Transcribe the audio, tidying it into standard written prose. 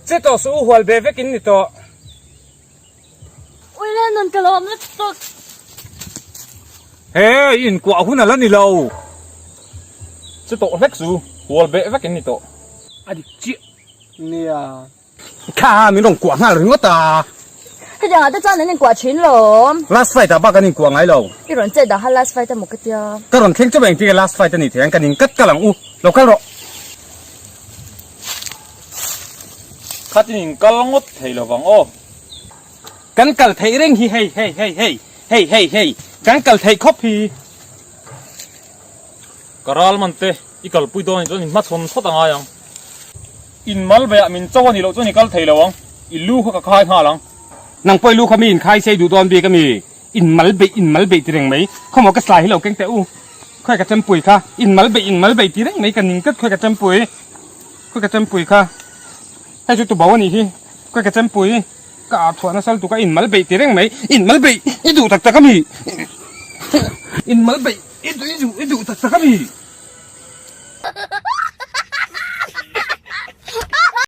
Che tawh suh u hual be vek in ni tawh. Ui le nun ka lawm lutuk. He i inkuah hun a la ni lo. Che tawh hlek suh u hual be vek in ni tawh. A dik chiah nia. Kha min rawn kuah nghal ringawt a. Hetiang ah te chuan an inkuah thin lawm. Last fight ah bak an inkuah ngai lo. I rawn chet dah kha last fight a maw ka tia. Ka rawn thleng chauh engtin nge last fight a nih theih ang kan inkat kal ang u. Lo kal rawh. Khatin in kal ngawt thei lo vang aw. Kan kal theih reng hi hei hei hei hei hei hei hei kan kal theih khawp hi. Ka ral man te i kalpui dawn ah chuan in hmachhawn phawt a ngai ang. In mal beiah min cho a nih loh chuan i kal thei lo ang, i lu kha ka khai nghal ang. Nang pawh i lu kha mi in khai sei duh dawn bik a mi? In mal beih in mal beih ti reng mai. Khawmaw ka slai hi lo keng teh u. Khawi ka chempui kha. In mal beih in mal beih ti reng mai ka ning tlat khawi ka chempui. Khawi ka chempui kha. Hei chu tubo a nih hi. Khawi ka chempui. Ka ah chhuah nasa lutuk a in mal beih ti reng mai. In mal beih i duh tak tak a mi? In mal beih i duh i duh tak tak a mi?